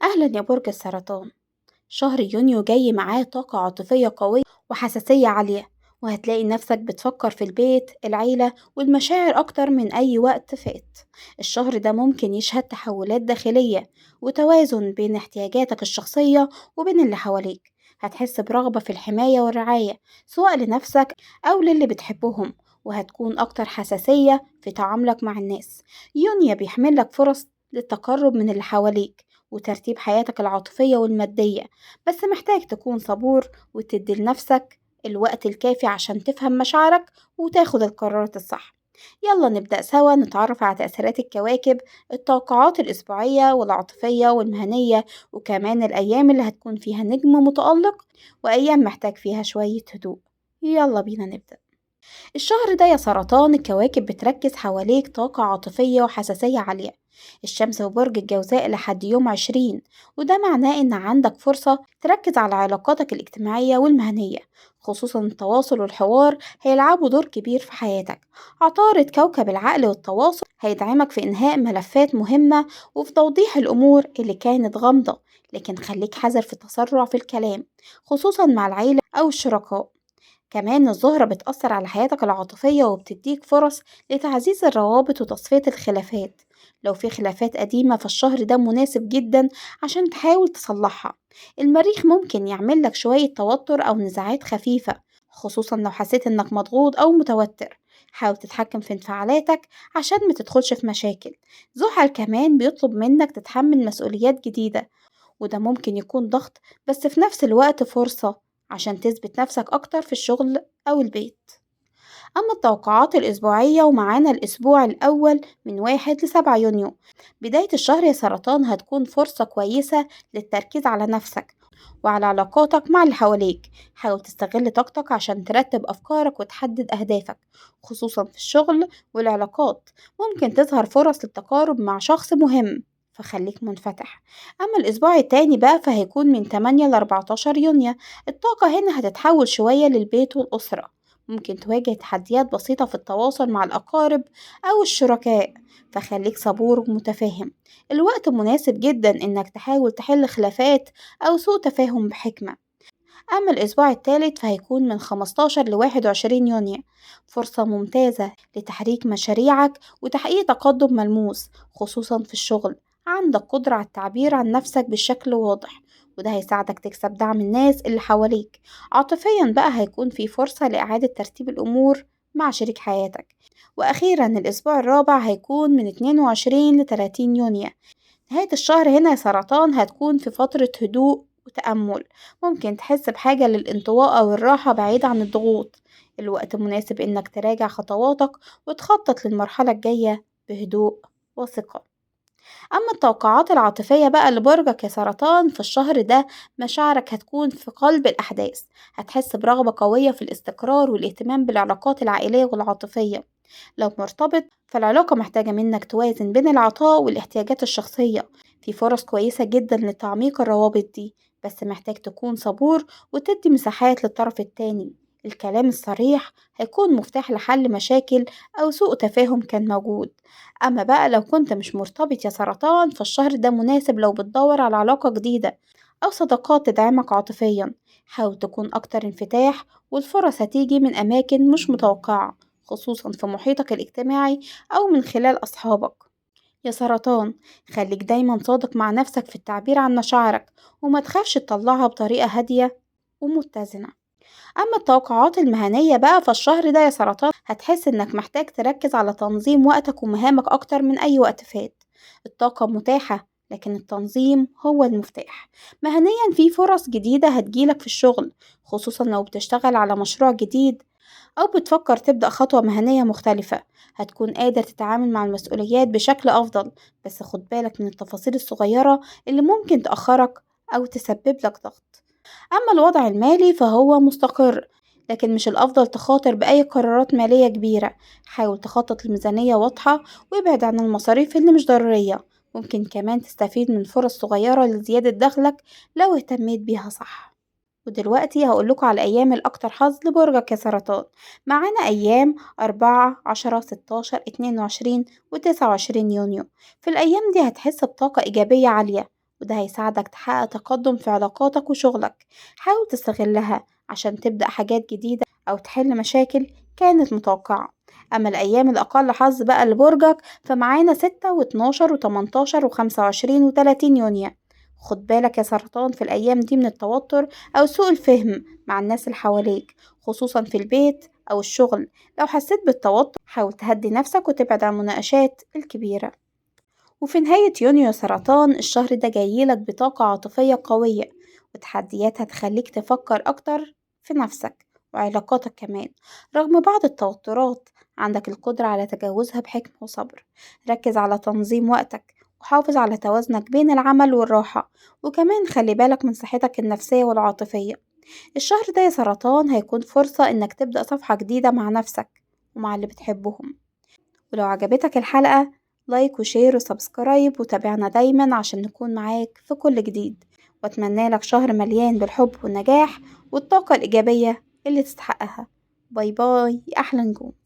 أهلا يا برج السرطان. شهر يونيو جاي معاه طاقة عاطفية قوية وحساسية عالية، وهتلاقي نفسك بتفكر في البيت، العيلة والمشاعر أكتر من أي وقت فات. الشهر ده ممكن يشهد تحولات داخلية وتوازن بين احتياجاتك الشخصية وبين اللي حواليك. هتحس برغبة في الحماية والرعاية سواء لنفسك أو للي بتحبهم، وهتكون أكتر حساسية في تعاملك مع الناس. يونيو بيحمل لك فرص للتقرب من اللي حواليك وترتيب حياتك العاطفية والمادية، بس محتاج تكون صبور وتدي لنفسك الوقت الكافي عشان تفهم مشاعرك وتاخد القرارات الصح. يلا نبدأ سوا نتعرف على تأثيرات الكواكب، التوقعات الأسبوعية والعاطفية والمهنية، وكمان الأيام اللي هتكون فيها نجم متألق وأيام محتاج فيها شوية هدوء. يلا بينا نبدأ. الشهر ده يا سرطان الكواكب بتركز حواليك طاقة عاطفية وحساسية عالية. الشمس في برج الجوزاء لحد يوم 20، وده معناه إن عندك فرصة تركز على علاقاتك الاجتماعية والمهنية، خصوصا التواصل والحوار هيلعبوا دور كبير في حياتك. عطارد كوكب العقل والتواصل هيدعمك في إنهاء ملفات مهمة وفي توضيح الأمور اللي كانت غامضة، لكن خليك حذر في التسرع في الكلام خصوصا مع العيلة أو الشركاء. كمان الزهرة بتأثر على حياتك العاطفية وبتديك فرص لتعزيز الروابط وتصفية الخلافات. لو في خلافات قديمة فالشهر ده مناسب جدا عشان تحاول تصلحها. المريخ ممكن يعمل لك شوية توتر أو نزاعات خفيفة، خصوصا لو حسيت انك مضغوط أو متوتر. حاول تتحكم في انفعالاتك عشان ما تدخلش في مشاكل. زحل كمان بيطلب منك تتحمل مسؤوليات جديدة، وده ممكن يكون ضغط بس في نفس الوقت فرصة عشان تثبت نفسك أكتر في الشغل أو البيت. أما التوقعات الأسبوعية، ومعانا الأسبوع الأول من 1 ل7 يونيو. بداية الشهر يا سرطان هتكون فرصة كويسة للتركيز على نفسك وعلى علاقاتك مع اللي حواليك. حاول تستغل طاقتك عشان ترتب أفكارك وتحدد أهدافك، خصوصا في الشغل والعلاقات. ممكن تظهر فرص للتقارب مع شخص مهم، فخليك منفتح. أما الأسبوع التاني بقى فهيكون من 8 ل 14 يونيو. الطاقة هنا هتتحول شوية للبيت والأسرة. ممكن تواجه تحديات بسيطة في التواصل مع الأقارب أو الشركاء، فخليك صبور ومتفاهم. الوقت مناسب جدا إنك تحاول تحل خلافات أو سوء تفاهم بحكمة. أما الأسبوع الثالث فهيكون من 15 ل 21 يونيو، فرصة ممتازة لتحريك مشاريعك وتحقيق تقدم ملموس خصوصا في الشغل. عندك قدرة على التعبير عن نفسك بشكل واضح، وده هيساعدك تكسب دعم الناس اللي حواليك. عاطفيا بقى هيكون في فرصة لإعادة ترتيب الأمور مع شريك حياتك. وأخيرا الأسبوع الرابع هيكون من 22 ل 30 يونيو. نهاية الشهر هنا يا سرطان هتكون في فترة هدوء وتأمل. ممكن تحس بحاجة للانطواء أو الراحة بعيد عن الضغوط. الوقت مناسب إنك تراجع خطواتك وتخطط للمرحلة الجاية بهدوء وثقة. أما التوقعات العاطفية بقى لبرجك يا سرطان في الشهر ده، مشاعرك هتكون في قلب الأحداث. هتحس برغبة قوية في الاستقرار والاهتمام بالعلاقات العائلية والعاطفية. لو مرتبط فالعلاقة محتاجة منك توازن بين العطاء والاحتياجات الشخصية. في فرص كويسة جدا لتعميق الروابط دي، بس محتاج تكون صبور وتدي مساحات للطرف التاني. الكلام الصريح هيكون مفتاح لحل مشاكل أو سوء تفاهم كان موجود. أما بقى لو كنت مش مرتبط يا سرطان فالشهر ده مناسب لو بتدور على علاقة جديدة أو صداقات تدعمك عاطفيا. حاول تكون أكتر انفتاح، والفرص هتيجي من أماكن مش متوقعة، خصوصا في محيطك الاجتماعي أو من خلال أصحابك. يا سرطان خليك دايما صادق مع نفسك في التعبير عن مشاعرك، وما تخافش تطلعها بطريقة هادية ومتزنة. أما التوقعات المهنية بقى فالشهر ده يا سرطان هتحس إنك محتاج تركز على تنظيم وقتك ومهامك أكتر من أي وقت فات. الطاقة متاحة لكن التنظيم هو المفتاح. مهنيا في فرص جديدة هتجيلك في الشغل، خصوصا لو بتشتغل على مشروع جديد أو بتفكر تبدأ خطوة مهنية مختلفة. هتكون قادر تتعامل مع المسؤوليات بشكل أفضل، بس خد بالك من التفاصيل الصغيرة اللي ممكن تأخرك أو تسبب لك ضغط. أما الوضع المالي فهو مستقر، لكن مش الأفضل تخاطر بأي قرارات مالية كبيرة. حاول تخطط لميزانية واضحة وابعد عن المصاريف اللي مش ضرورية. ممكن كمان تستفيد من فرص صغيرة لزيادة دخلك لو اهتميت بيها صح. ودلوقتي هقولكوا على الأيام الأكتر حظ لبرجك يا سرطان. معانا أيام 4، 10، 16، 22 و29 يونيو. في الأيام دي هتحس بطاقة إيجابية عالية وده هيساعدك تحقق تقدم في علاقاتك وشغلك. حاول تستغلها عشان تبدأ حاجات جديدة أو تحل مشاكل كانت متوقعة. أما الأيام الأقل حظ بقى لبرجك فمعانا 6 و12 و18 و25 و30 يونيو. خد بالك يا سرطان في الأيام دي من التوتر أو سوء الفهم مع الناس اللي حواليك، خصوصا في البيت أو الشغل. لو حسيت بالتوتر حاول تهدي نفسك وتبعد عن المناقشات الكبيرة. وفي نهاية يونيو يا سرطان الشهر ده جايلك بطاقة عاطفية قوية وتحديات هتخليك تفكر أكتر في نفسك وعلاقاتك كمان. رغم بعض التوترات عندك القدرة على تجاوزها بحكمة وصبر. ركز على تنظيم وقتك وحافظ على توازنك بين العمل والراحة، وكمان خلي بالك من صحتك النفسية والعاطفية. الشهر ده يا سرطان هيكون فرصة إنك تبدأ صفحة جديدة مع نفسك ومع اللي بتحبهم. ولو عجبتك الحلقة like و share و subscribe، وتابعنا دايما عشان نكون معاك في كل جديد. واتمنى لك شهر مليان بالحب والنجاح والطاقة الإيجابية اللي تستحقها. bye bye يا أحلى نجوم.